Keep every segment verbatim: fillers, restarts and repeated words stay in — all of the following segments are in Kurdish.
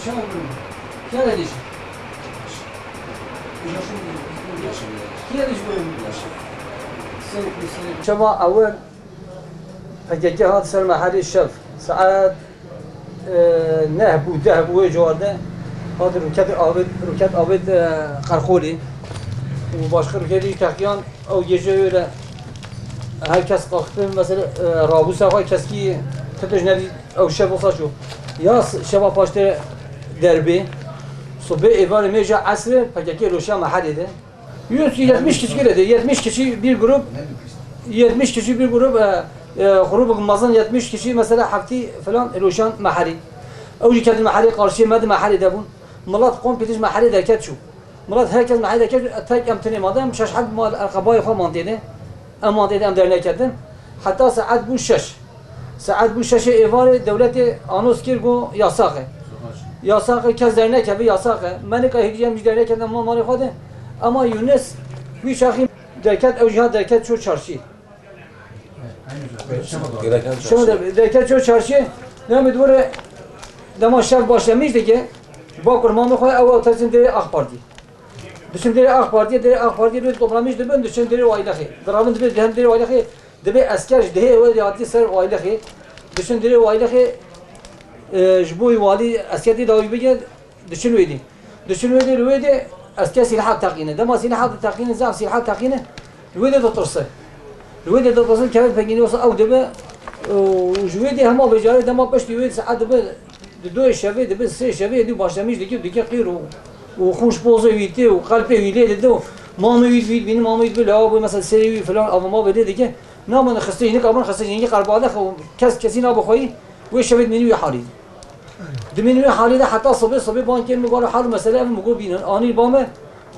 Şeva ewil P K K hat ser meherê şev. Saet, e, neh bû, deh bû wê ciwar de. Hat roket avêt, roket avêt, e, Qerxolê. Û başqa roketê jî teqiyan. Ew gece öyle her kes kalktı, mesela, e, rabû ser xwe, keskî ti tişt nedî, ew şev wisa çû. Ya s-, şeva paştê derbê, sobê êvarê mêja esrê P K K loşiya meherê de. Yüz yetmiş kişi girdi, yetmiş kişi bir grup, yetmiş kişi bir grup, e, e, grubek mezin yetmiş kişi, mesela heftî falan loşiyan meherê. Ew jî ketin meherê, qarşiyê me di meherê de bûn. Milet kom pêtiş meherê derket çû. Milet her kes meherê derket çû, tek em tenê ma de, em şeş heb mal erqebayê xwe man tê de. Em wan tê de em derneketin. Heta saet bû şeş. Saet bû şeşê êvarê dewletê anos kir, got yasax e. Yasax e, kes dernekeve, yasax e. Me nika hêdî em jî derneketin, em malê xwe de. Ema Yûnis wî çaxî derket, ew jî hat derket çû çarşî. Gereken Şev çarşî. de-, derket çû çarşî. Demê dûre dema şev başlemîş dike, Bakur mamê xwe ew ew tesin derê AK Partî. Diçin derê AK Partiyê, derê AK Partiyê dibê toplamîş dibin, diçin derê Waylexê. Dirabin dibê, dihem derê Waylexê, dibê esker ji dihê wê de hatî ser Waylexê. Diçin derê Waylexê, e, ji bo walî esker dê dawî bike, diçin wê dî. Diçin wê dê, li wê dê esker sîlaha teqîne. Dema sîlaha diteqîne, zaf sîlaha teqîne, li wê dê ditirse. Li wê dê ditirse, kevin pengînê wisa ew dibe, û ji wê dê hema vêcarê dema piştî wê saet dibe, Di doyê şevê, dibe sê şevê, dû başlemîş dikir, dikir qîr û, û xûş pozê wî tê û qelpê wî lê dide û mamê wî, wî dibîne, mamê wî dibe lawa bû, mesela serê wî filan, avê mavê lê dike. Namane xistê jî, nikabin xistê jî, hingî qerbadex û kes kesî nabe xweyî, wê şevê dimîne wî halî de. Dimîne wî halî de heta sibê, sibê ban kên min got hal û mesele ev min got bînin. Anî ba me,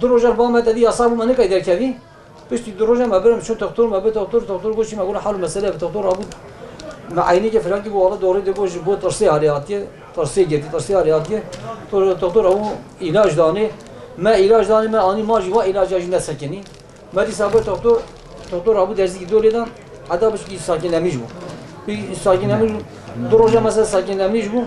du roja ba me te dî yasax bû me nekay derkevî. Piştî du roja me birim çûn doktor, me bi doktor, doktor got çi me got hal û mesele bi doktor rabû. Me eynîkê filankî got wala dorê de got ji bo tirsê halê hatiye, tirsê girtî, tirsê halê hatiye. Doktor, doktor ew îlac danê. Me îlac danê, me anî ma jî wa îlaca jî nesekinî. Me dîsa bi doktor, doktor rabû derzîkî dolê dan, heta piştî sakinlemîş bû. Piştî sakinlemîş bû. Du roja mesela sakinlemîş bû.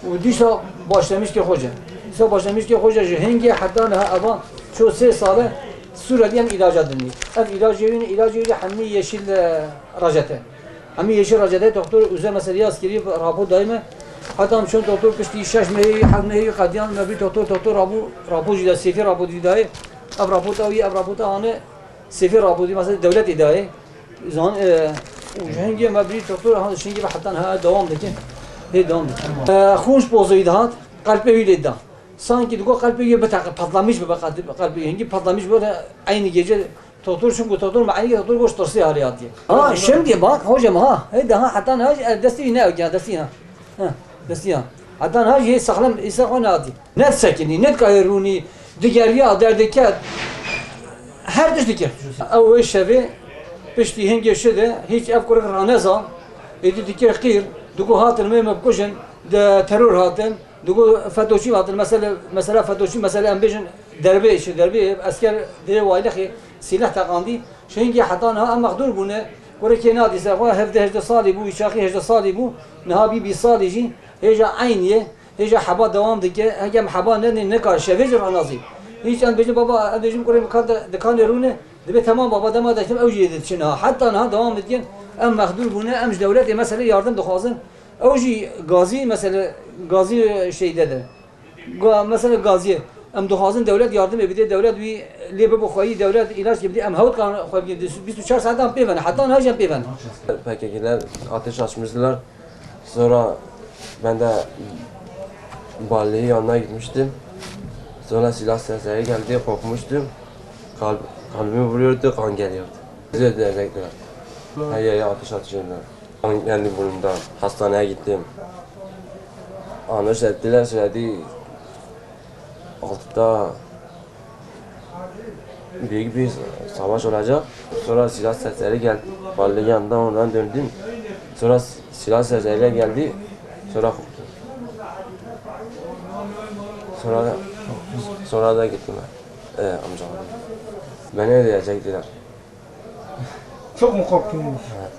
Û dîsa başlemîşkê xwe ce. Dîsa başlemîşkê xwe ce ji hingê heta niha evan ço sê sal e Sûre dî em îlaca dinî. Ev îlacê wî ne, îlacê wî hemî yeşîl, e, rejete. Hemî yeşîl rejete doktor Uze mesela yaz kirî rapor dayî me. Heta em çûn doktor piştî şeş mehê, heft mehê qediyan me bî doktor, doktor rapor, rapor jî de sêfî rapor dî dayê. Ev rapor ew yî, ev rapor ane sêfî rapor dî mesela dewletê dayê. Zan, e, û ji hingê me birî doktor, ha, ji hingê ve heta niha dewam dike. Hê dewam dike. E, xûn ji pozê wî dihat, qelpê wî lê da. Sankî digot qelpê wî biteqe, patlamiş bibe qelpê, qelpê wî. Hingî patlamiş bibe, eynî gece doktor, çunku doktor me eynî doktor got tirsê halê hatiye. Ha, şimdi bak hocam ha, hê daha heta niha, e, destî wî ne ew ya, destî ha. Ha, destî ha. Heta niha jî hê saxlem, îsa xwe nehatî. Nedisekinî, nedikare rûnî, digeriya, derdeket, her tişt dikir. Ew wê şevê piştî hingê şi de hîç ev kurik raneza, êdî dikir qîr, digo hatin me me bikujin, de teror hatin, digo fetoçî hatin, mesele, mesela fetoçî, mesela em bêjin derbê, şi derbê, esker dê Waylixê sîleh teqandî, şi hingê heta niha em mexdûr bûne, kurik kê nadî ser xwe, hevdeh hejdeh salî bû, wî çaxî hejdeh salî bû, niha bî bîst salî jî, hêja eynî ye. Hêja heba dewam dike, heke em heba nedin, nikare şevê jî ranazî. Hîç em bêjin, baba, em bêjin kurê min kan de, dikanê rûne, dibê temam baba, dema deştim ew jî yê diçin ha. Heta niha dewam dikin, em mexdûr bûne, em ji dewletê mesele yardim dixwazin. Ew jî gazî, mesele gazî şeyde de. Ga-, mesele gaziyê. Em dixwazin dewlet yardimê bide, dewlet wî lê bibe xweyî, dewlet îlaç kê bide, em hewt kan xwe bigin, bîst û çar saetan pê ve ne, heta niha jî em pê ve ne. P K K'ler ateş açmıştılar. Sonra ben de Ballı'yı yanına gitmiştim. Sonra silah sesleri geldi, korkmuştum. Kalb-, kalbimi vuruyordu, kan geliyordu. Bize diyecektiler. Her yere ateş atıyorlar. Kan geldi burnumdan. Hastaneye gittim. Anış ettiler, söyledi. Altıda büyük bir savaş olacak. Sonra silah sesleri geldi. Ballı yanından oradan döndüm. Sonra s-, silah sesleri geldi. Sonra korktum. Sonra, sonra da gittim ben. Ee, amcam. Beni öldürecektiler. Çok mu korktun? Evet.